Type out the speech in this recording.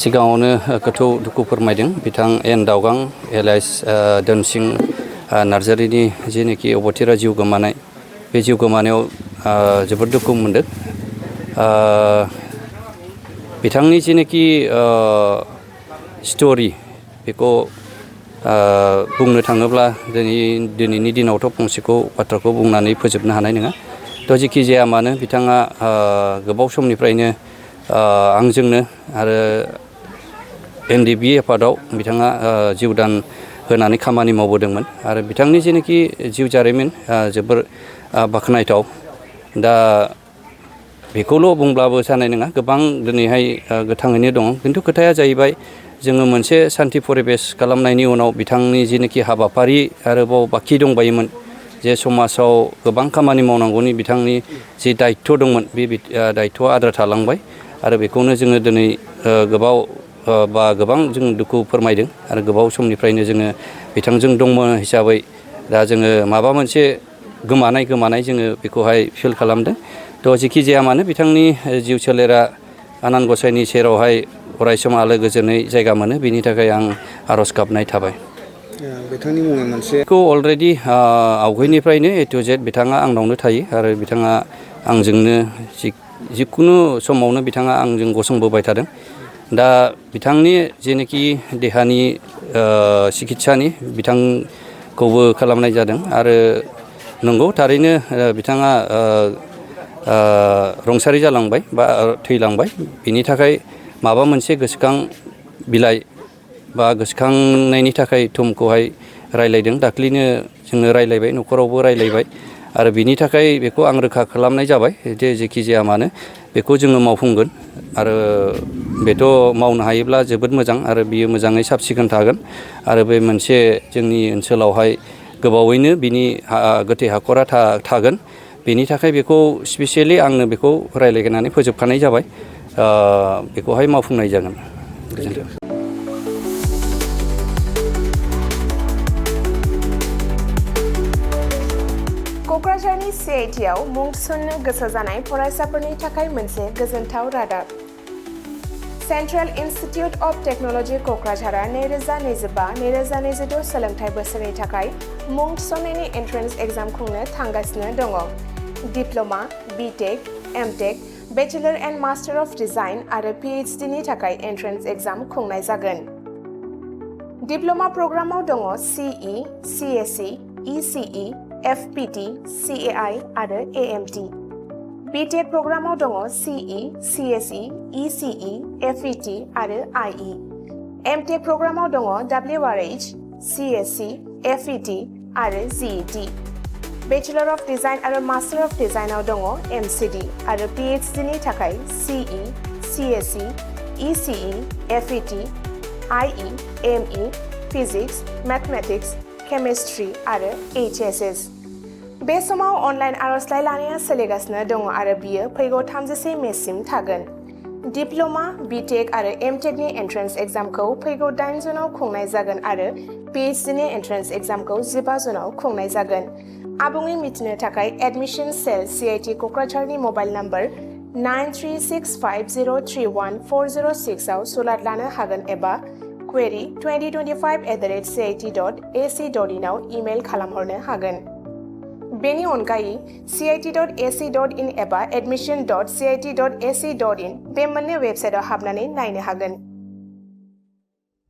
सिगाङावनो गोथौ दुखु फोरमायदों बिथां एन दावगां एलाइस दोनसिं नार्जारिनि जेनोखि अबथिरा जिउ गोमानाय बे जिउ गोमानायाव जोबोद दुखु मोनदों बिथांनि जेनोखि स्ट'रि बेखौ बुंनो थाङोब्ला दिनैनि दिनावथ' फंसेखौ बाथ्राखौ बुंनानै फोजोबनो हानाय नङा थ' जेखि जाया मानो बिथाङा गोबाव समनिफ्रायनो आंजोंनो आरो Ndfb आफादाव बिथाङा जिउदान होनानै खामानि मावबोदोंमोन आरो बिथांनि जेनोखि जिउ जारिमिन जोबोर बाख्नायथाव दा बेखौल' बुंब्लाबो जानाय नङा गोबां दिनैहाय गोथाङैनो दङ खिन्थु खोथाया जाहैबाय जोङो मोनसे सान्थि परिबेस खालामनायनि उनाव बिथांनि जेनोखि हाबाफारि आरोबाव बाखि दंबायोमोन जे समाजाव गोबां खामानि मावनांगौनि बिथांनि जि दायित्व दंमोन बे दायित्वआ आद्रा थालांबाय आरो बेखौनो जोङो दिनै गोबां जों दुखु फोरमायदों आरो गोबाव समनिफ्रायनो जोङो बिथांजों दंमोन हिसाबै दा जोङो माबा मोनसे गोमानाय जोङो बेखौहाय फिल खालामदों थ' जेखि जाया मानो बिथांनि जिउ सोलेरा आनान गसाइनि सेरावहाय अरायसम आलो गोजोनै जायगा मोनो बेनि थाखाय आं आर'ज गाबनाय थाबाय बिथांनि मुङै मोनसे बेखौ अलरेडि आवगायनिफ्रायनो A to Z बिथाङा आंनावनो थायो आरो बिथाङा आंजोंनो जिखुनु समावनो बिथाङा आंजों गसंबोबाय थादों दा बिथांनि जेनोखि देहानि सिकित्सानि बिथांखौबो खालामनाय जादों आरो नंगौ थारैनो बिथाङा रुंसारि जालांबाय बा थैलांबाय बिनि थाखाय माबा मोनसे गोसोखां बिलाइ बा गोसोखांनायनि थाखाय थुमखौहाय रायलायदों दाख्लैनो जोङो रायलायबाय न'खरावबो रायलायबाय आरो बिनि थाखाय बेखौ आं रोखा खालामनाय जाबाय जे जेखि जाया मानो बेखौ जोङो मावफुंगोन आरो बेथ' मावनो हायोब्ला जोबोद मोजां आरो बियो मोजाङै साब सिखोन थागोन आरो बे मोनसे जोंनि ओनसोलावहाय गोबावैनो बिनि गोथै हाखरा थागोन बेनि थाखाय बेखौ स्पेसियेलि आंनो बेखौ रायलायनानै फोजोबखानाय जाबाय बेखौहाय मावफुंनाय जागोन गोजोन्थों क'क्राझारनि CITआव मुं थिसन्नो गोसो जानाय फरायसाफोरनि थाखाय मोनसे गोजोनथाव रादाब सेन्ट्रेल इन्स्टिटिउट अफ टेक्न'लजि क'क्राझारआ 2025-2026 सोलोंथाइ बोसोरनि थाखाय मुं थिसन्नायनि एन्ट्रेन्स एग्जाम खुंनो थांगासिनो दङ diploma BTech MTech bachelor and master of design आरो PhD नि थाखाय एन्ट्रेन्स एग्जाम खुंनाय जागोन डिप्ल'मा प्रग्रामाव दङ CE CSE ECE FPT CAI आरो AMT BTech प्रग्रामाव दङ CE CSE ECE FET आरो IE MTech प्रग्रामाव दङ WRH CSC FET आरो GET बेचेलर अफ डिजाइन आरो मास्टार अफ डिजाइनआव दङ MCD आरो PhD नि थाखाय CE CSE ECE FET IE ME physics mathematics chemistry आरो HSS बे समाव अनलाइन आर'जलाइ लानाया सोलिगासिनो दङ आरो बियो फैगौ 31 मेसिम थागोन डिप्ल'मा BTech आरो MTech नि एन्ट्रेन्स एग्जामखौ फैगौ 8 जुनाव खुंनाय जागोन आरो PhD नि एन्ट्रेन्स एग्जामखौ 15 जुनाव खुंनाय जागोन आबुङै मिथिनो थाखाय एडमिशन सेल CIT क'क्राझारनि मबाइल नम्बर 9365031406 आव सुलाद लानो हागोन एबा query 2025@cit.ac.in आव इमेल खालामहरनो हागोन बेनि अनगायै cit.ac.in एबा admission.cit.ac.in बे मोननै वेबसाइटआव हाबनानै नायनो हागोन